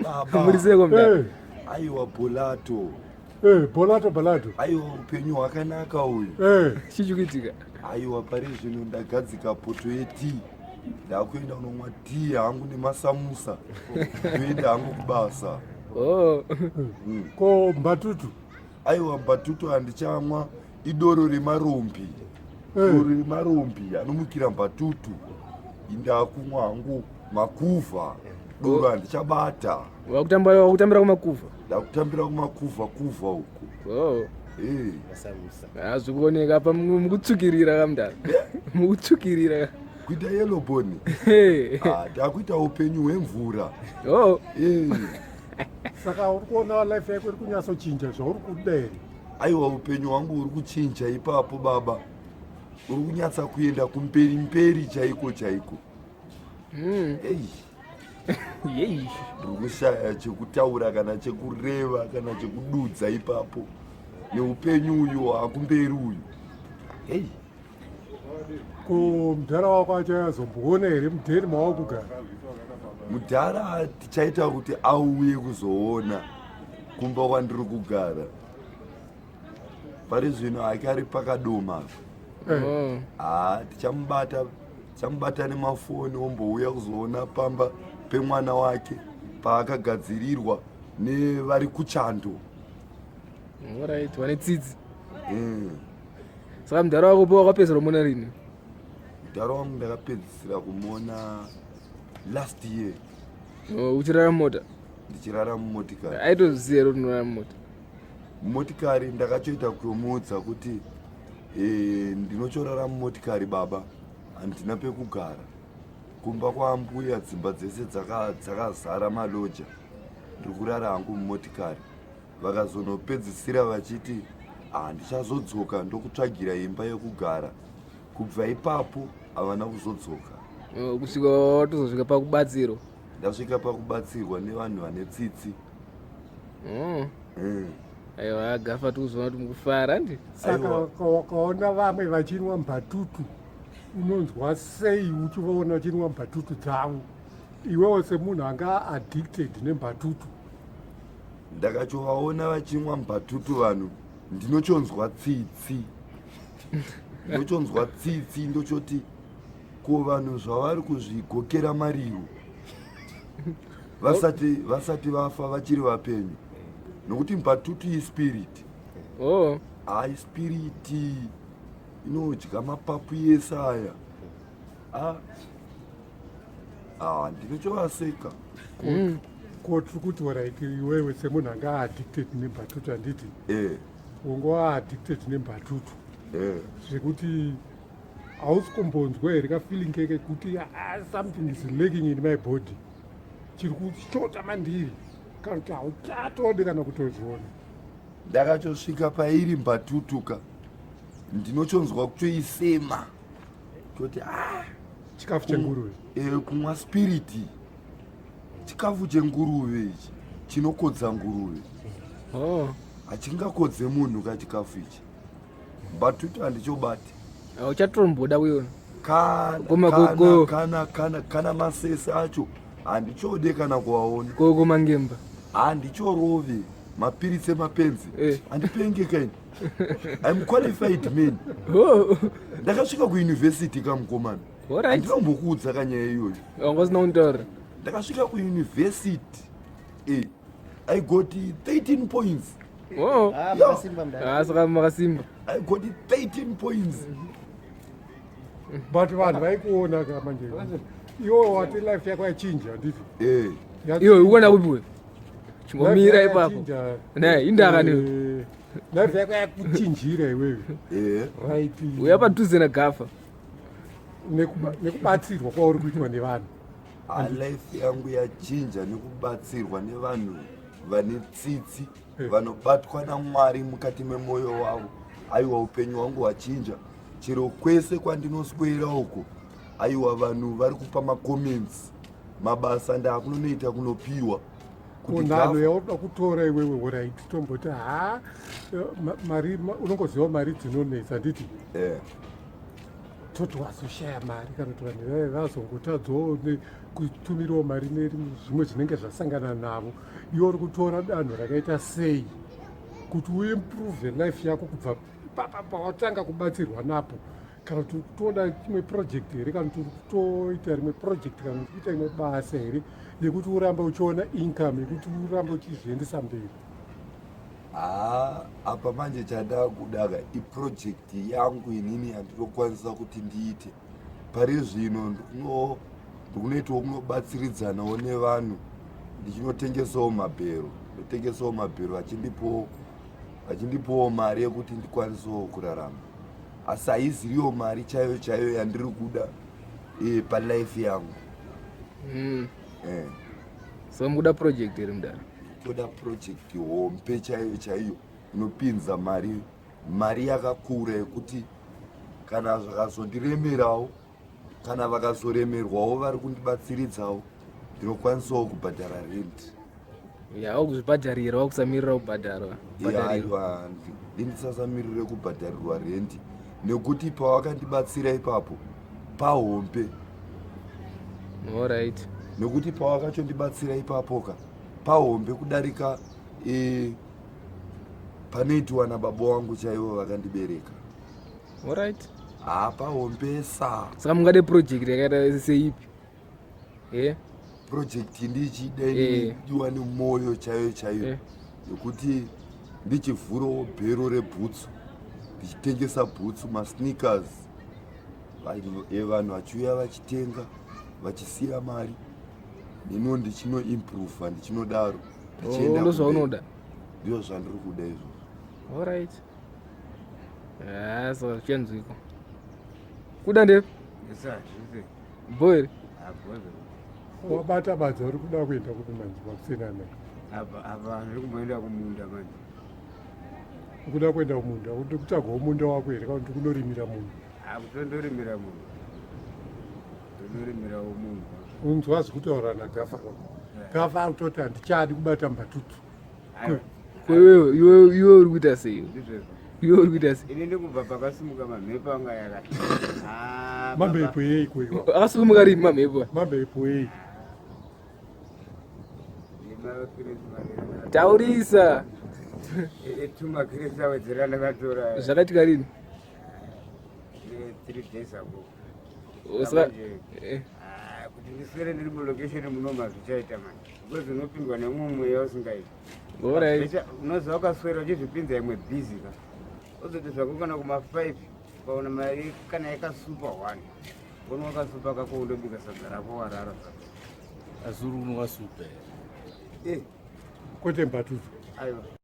Baba. Muri sei komda? Eh, Aiwa Bolato. eh, Bolato Bolato. Aiwa upenyu hwakanaka uyu. Eh, Chii chikuitika? Aiwa pari zvino ndagadzika poto yetii. Ndakuenda kunomwa tii hangu nemasamusa. Ndoenda hangu kubasa. Oh. Ko mbatutu. Aiwa mbatutu handichamwa idoro remarombi. Eh. Doro remarombi anomukira mbatutu. Ndakumwa hangu makuvha. Doro handichabata. Wakutamba wakutambira kumakuva. Ndakutambira kumakuvha kuvha uku. Oh. Eh. Ah, zvikuoneka apa mukutsvukirira kamdara. Mukutsvukirira. Kuita yellow bone. Hey. Ah, ndakuita upenyu hwemvura. Oh. Eh. Saka uri kuona life yako iri kunyatsochinja zvauri kuda here? Aiwa upenyu hwangu uri kuchinja ipapo baba. Uri kunyatsa kuenda kumberi mberi chaiko chaiko. Ei, Yei. ndiri kushaya chekutaura kana chekureva kana chekududza ipapo. Neupenyu uyu hwakumberi uyu. Ei, Ko mudhara wako achazomboona here mudheni mawakugara? Mudhara tichaita kuti auye kuzoona kumba kwandiri kugara. Pari zvino hake ari pakadoma. Eh, Oh. Haa, tichamubata tichamubata nemafoni ombouya kuzoona pamba pemwana wake paakagadzirirwa nevari kuchando. Alright, wane tsitsi. Saka mudhara wako po wakapedzisira kumuona rini? Mudhara wangu ndakapedzisira kumuona last year. Oh, uchirara mumota. Ndichirara mumotikari. Aitoziva here kuti unorara mumota? Mumotikari ndakachoita kumuudza kuti ndinochorara mumotikari baba, handina pekugara. Kumba kwaambuya dzimba dzese dzakazara maloja, ndiri kurara hangu mumotikari. Vakazonopedzisira vachiti handichazodzoka ndokutsvagira imba yekugara. Kubva ipapo havana kuzodzoka. Oh, kusvika watozosvika pakubatsirwa. Ndasvika pakubatsirwa nevanhu vane tsitsi. Oh. Aiwa gafa tikuzoona kuti mukufara handi? Saka Aiwa. wakaona vamwe vachinwa mbatutu unonzwa sei uchivaona vachinwa mbatutu dzavo? Iwewo semunhu anga addicted nembatutu. Ndakachovaona vachimwa mbatutu vanhu ndinochonzwa tsitsi. Ndinochonzwa tsitsi ndochoti ko vanhu zvavari kuzvigokera mariro vasati vafa vachiri vapenyu, nokuti mbatutu ispirit. Oh. Hai, spirit inodya mapapu yese aya. Ah. Ah, ndinochovaseka. Ko tiri kuti alright iwewe semunhu anga addicted nembatutu handiti? Eh. Unga addicted nembatutu. Eh. Zvekuti hausi kumbonzwa here kafeeling keke kuti something is lacking in my body, chiri kushota mandiri, kana kuti hauchatodi kana kutozviona? Ndakachosvika pairi mbatutuka ndinochonzwa kutoisema kuti ah, Chikafu chenguruve. Kumwa spiriti chikafu chenguruve ichi chinokodza nguruve. Oh. Hachingakodze munhu kachikafu ichi. Mbatutu handichobati. Uchatomboda kuiona. Kana, Koma kana, koko. kana masese acho handichode kana kuvaona. Koko mangemba. Handichorove mapiritsi emapenzi. Eh. Handipenge kaini. I'm qualified man. Oh. Ndakasvika kuuniversity kamukomana. Alright. Handinambokuudza kanyaya iyoyo. Wanga usina kunditaurira. Ndakasvika kuuniversity. I got 13 points. Oh. Ah, makasimba mdara. Ah, saka makasimba. I got 13 points. But vanhu vaikuona ka manje iwe wati life yako yachinja handiti? Eh. Iwe ukuona kupi we? Chimbomira Life yako ipapo. yachinja. Ne, indaka newe. Life yako yakuchinjira iwewe. Eh. Right. Uya padhuze nagafa. Nekubatsirwa kwauri kuitwa nevanhu. Ah, life yangu yachinja nekubatsirwa nevanhu vane tsitsi, vanobatwa naMwari mukati memwoyo wavo. Aiwa upenyu hwangu hwachinja. Chero kwese kwandinoswera uko, aiwa vanhu vari kupa macomments. Mabasa ndakunonoita kunopiwa. Kuti Nhanho gafa- yaunoda kutora iwewe, alright, tomboti ha mari unongoziva mari dzinonetsa handiti? Eh. Toti wazoshaya mari kana kuti vanhu vaive vazongotadzawo kutumirawo mari nezvimwe zvinenge zvasangana navo, iwe uri kutora danho rakaita sei kuti uimprove life yako kubva papa pawatanga kubatsirwa napo? Kana kuti uri kutoda imwe project here, kana kuti uri kutoita rimwe project, kana kuti kuita imwe basa here yekuti urambe uchiona income yekuti urambe uchizviendesa mberi? Haa, apa manje chandakudaka iproject yangu inini yandinokwanisa kuti ndiite pari zvino. Ndikunoitawo kunobatsiridzanawo nevanhu, ndichinotengesawo mabhero, ndotengesawo mabhero, vachindipowo mari yekuti ndikwanisewo kurarama, asi haiziriyo mari chaiyo chaiyo yandiri kuda palife yangu. So mukuda project here, mudara? Toda project hombe chaiyo chaiyo inopinza mari, mari yakakura, yekuti kana zvakazondiremerawo, kana vakazoremerwawo vari kundibatsiridzawo, ndinokwanisawo kubhadhara rent. Ya, wakuzvibhadharira, wakusamirira kubhadharwa. Aiwa, ndindisasamirire kubhadharirwa rent, nekuti pavakandibatsira ipapo pahombe. Nekuti pavakachondibatsira ipapoka pahombe kudarika panoitiwa nababa wangu chaivo vakandibereka. Haa, pahombesa. Saka mungade project yakaita seipi e? Project ndichida inidiwa nemwoyo chaiyo chaiyo yekuti ndichivhurawo bhero rebhutsu, ndichitengesa bhutsu, masneakers, vanhu vachiuya vachitenga, vachisiya mari, neniwo ndichinoimprova, ndichinodaro ndichienda. Oh, ndozvaunoda? Ndizvo zvandiri kuda izvozvo. Alright, saka zvichanzwiko kuda nde bho here? Wabata badza, uri kuda kuenda kupi manje makusenana? Apa ndiri kumboenda kumunda manje. Ukuda kuenda kumunda? Uri kutsvagawo munda wako here, kana kuti kunorimira munhu? Akutondorimira munhu, tondorimirawo munhu. Unzwa zvekutaura naGafa. Gafa akutoti handichadi kubata mbatutu. Ko iwewe, iwe uri kuita sei? Ndizvezvo. Iwe uri kuita sei? Ini ndikubva pakasimuka mamhepo anga yakati. Ah, baba. Mamhepo eiko iwa? Akasimuka rini mamhepo? Mamhepo ei? Nemakirismasi. Taurisa. Tumakirisi awedzera ndakatora. Zvakaitika rini? 3 days ago. Saka Ah, kuti ndiswere ndiri mulocation munoma zvichaita manje, because unopindwa nemumwe mweya usingaiti. Unoziva ukaswera uchizvipinza imwe busy ka, ozoti zvako kana kuma5 ukaona mari kana yakasupa one, ona wakasupa kako, undobika sadza rako, warara zvako. Asi uri unowasupa here? Eh. Kwete mbatutu. Aiwa.